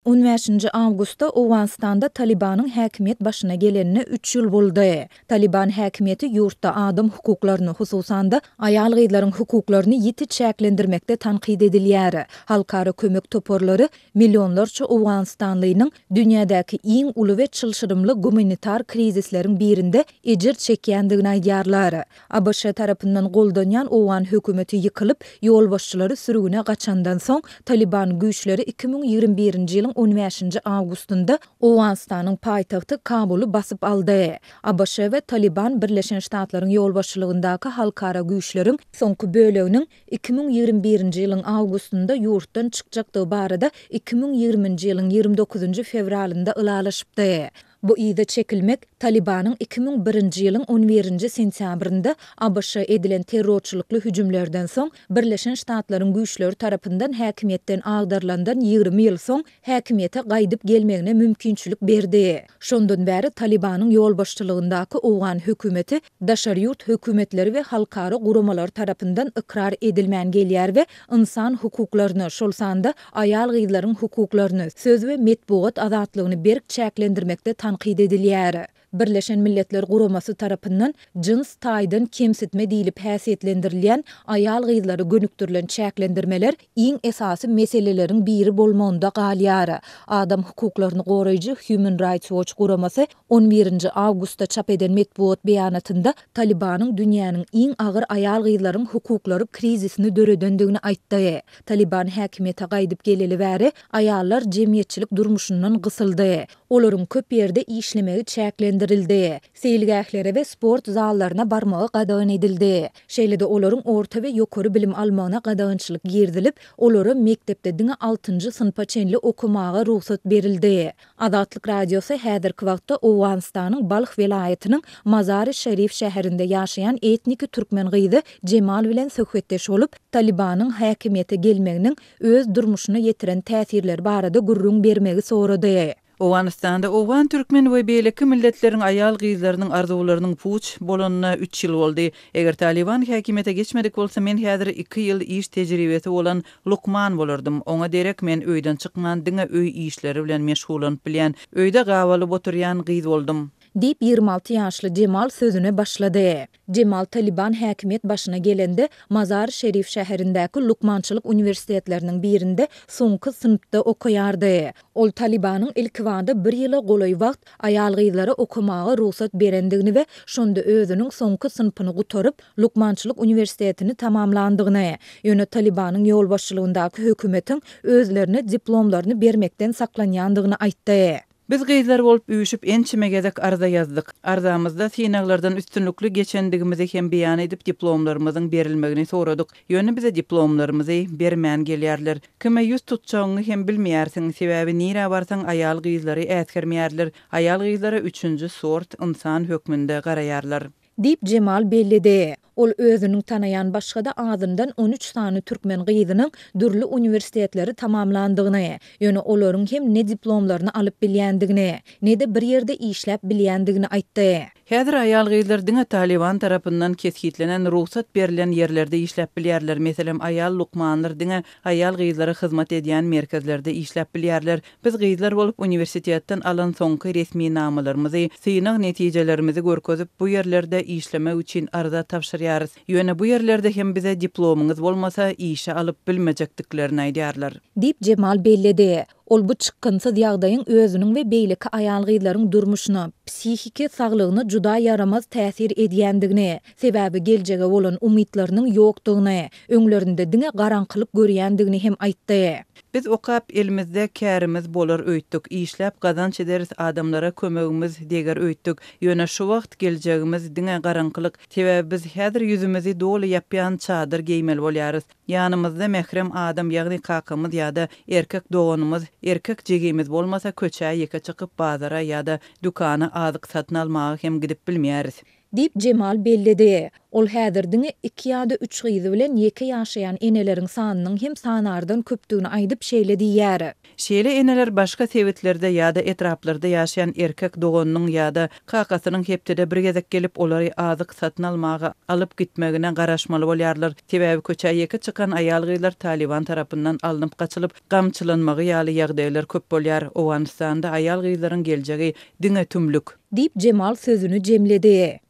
On bäşinji awgustda Owganystanda Talybanyň häkimiýet başyna gelenine üç ýyl boldy. Talyban häkimiýeti ýurtda adam hukuklaryny, hususan-da, aýal-gyzlaryň hukuklaryny ýiti çäklendirmekde tankyt edilýär. Halkara kömek toparlary millionlarça owganystanlynyň dünýädäki iň uly we çylşyrymly gumanitar krizisleriň birinde ejir çekýändigini aýdýarlar. ABŞ tarapyndan goldanýan owgan hökümeti ýykylyp, ýolbaşçylary sürgüne gaçandan soň, Talyban güýçleri 2021-nji ýylyň on bäşinji awgustynda Owganystanyň paýtagty Kabuly basyp aldy. ABŞ we Talyban Birleşen Ştatlaryň ýolbaşçylygyndaky halkara güýçleriň soňky böleginiň 2021-nji ýylyň awgustynda ýurtdan çykjakdygy barada 2020-nji ýylyň 29-njy fewralynda ylalaşypdy. Bu yza çekilmek Talybanyň 2001-nji ýylyň on birinji sentýabrynda ABŞ-a edilen terrorçylykly hüjümlerden soň Birleşen Ştatlaryň güýçleri tarapyndan häkimiýetden agdarylandan 20 ýyl soň häkimiýete gaýdyp gelmegine mümkinçilik berdi. Şondan bäri Talybanyň ýolbaşçylygyndaky owgan hökümeti daşary ýurt hökümetleri we halkara guramalary tarapyndan ykrar edilmän gelýär we ynsan hukuklaryny, şol sanda aýal-gyzlaryň hukuklaryny, söz we metbugat azatlygyny berk çäklendirmekde tankyt edilýär. Birleşen Milletler Guramasy tarapyndan jyns taýdan kemsitme diýlip häsiýetlendirilýän aýal-gyzlara gönükdirilen çäklendirmeler iň esasy meseleleriň biri bolmagynda galýar. Adam hukuklaryny goraýjy Human Rights Watch guramasy on birinji awgustda çap eden metbugat beýanatynda Talybanyň dünýäniň iň agyr aýal-gyzlaryň hukuklary krizisini döredendigini aýtdy. Talyban häkimiýete gaýdyp geleli bäri, aýallar jemgyýetçilik durmuşyndan gysyldy. Olaryň köp ýerde işlemegi çäklendirildi. Seýilgählere we sport zallaryna barmagy gadagan edildi. Şeýle-de olaryň orta we ýokary bilim almagyna gadagançylyk girizilip, olara mekdepde diňe altynjy synpa çenli okamaga rugsat berildi. Azatlyk Radiosy häzirki wagtda Owganystanyň Balh welaýatynyň Mazary-Şerif şäherinde ýaşaýan etniki türkmen gyzy Jemal bilen söhbetdeş bolup, Talybanyň häkimiýete gelmeginiň öz durmuşyna ýetiren täsirleri barada gürrüň bermegi sorady. Owganystanda owgan, türkmen we beýleki milletleriň aýal-gyzlarynyň arzuwlarynyň puç bolanyna üç ýyl boldy. Eger Talyban häkimiýete geçmedik bolsa, men häzir iki ýyl iş tejribesi bolan lukman bolardym. Oňa derek men öýden çykman, diňe öý işleri bilen meşgullanyp bilýän, öýde gabalyp oturýan gyz boldum. Diýip, 26 ýaşly Jemal sözüne başlady. Jemal Talyban häkimiýet başyna gelende, Mazar-Şerif şäherindäki lukmançylyk uniwersitetleriniň birinde soňky synpda okaýardy. Ol Talybanyň ilkibada bir ýyla golaý wagt aýal-gyzlara okamaga rugsat berendigini we şonda özüniň soňky synpyny gutaryp, lukmançylyk uniwersitetini tamamlandygyny, ýöne Talybanyň ýolbaşçylygyndaky hökümetiň özlerine diplomlaryny bermekden saklanýandygyny aýtdy. Biz gyzlar bolup üýşüp ençeme gezek arza ýazdyk. Arzamyzda synaglardan üstünlikli geçendigimizi hem beýan edip diplomlarymyzyň berilmegini soradyk. Ýöne bize diplomlarymyzy bermän gelýärler. Kime ýüz tutjagyňy hem bilmeýärsiň, sebäbi nirä barsaň aýal-gyzlary äsgermeýärler, aýal-gyzlara üçünji sort ynsan hökmünde garaýarlar. Diýip, Jemal belledi. Ol özüniň tanaýan başga-da azyndan 13 sany türkmen gyzynyň dürli uniwersitetleri tamamlandygyny, ýöne olaryň hem ne diplomlaryny alyp bilýändigini, ne-de bir ýerde işläp bilýändigini aýtdy. Häzir aýal-gyzlar diňe Talyban tarapyndan kesgitlenen rugsat berlen ýerlerde işläp bilýärler. Meselem, aýal lukmanlar diňe aýal-gyzlara hyzmat edýän merkezlerde işläp bilýärler. Biz gyzlar bolup uniwersitetden alan soňky resminamalarymyzy, synag netijelerimizi görkezip, bu ýerlerde işlemek üçin arza tabşyrýarys. Ýöne bu ýerlerde hem bize diplomyňyz bolmasa, işe alyp bilmejekdiklerini aýdýarlar. Diýip, Jemal belledi. Ol bu çykgynsyz ýagdaýyň özüniň we beýleki aýal-gyzlaryň durmuşyna, psihiki saglygyna juda ýaramaz täsir edýändigini, sebäbi geljege bolan umytlarynyň ýokdugyny, öňlerinde diňe garaňkylyk görýändigini hem aýtdy. Biz okap elimizde kärimiz bolar öýtdük, işläp gazanç ederis adamlara kömegimiz deger öýtdük. Ýöne şu wagt geljegimiz diňe garaňkylyk. Sebäbi biz häzir ýüzümizi doly ýapýan çadyr geýmeli bolýarys. Ýanymyzda mährem adam ýagny kakamyz ýa-da erkek doganymyz, erkek jigimiz bolmasa köçä ýeke çykyp bazara ýa-da dükana azyk satyn almaga hem gidip bilmeýäris. Diýip, Jemal belledi. Ol häzir diňe iki ýa-da üç gyzy bilen ýeke ýaşaýan eneleriň sanynyň hem sanardan köpdügini aýdyp, şeýle diýýär. Şeýle eneler başga sebitlerde ýa-da etraplarda ýaşaýan erkek doganynyň ýa-da kakasynyň hepdede bir gezek gelip, olary azyk satyn almaga alyp gitmegine garaşmaly bolýarlar. Sebäbi köçä ýeke çykan aýal-gyzlar Talyban tarapyndan alnyp gaçylyp, gamçylanmagy ýaly ýagdaýlar köp bolýar. Owganystanda aýal-gyzlaryň geljegi diňe tümlük. Diýip, Jemal sözüni jemledi.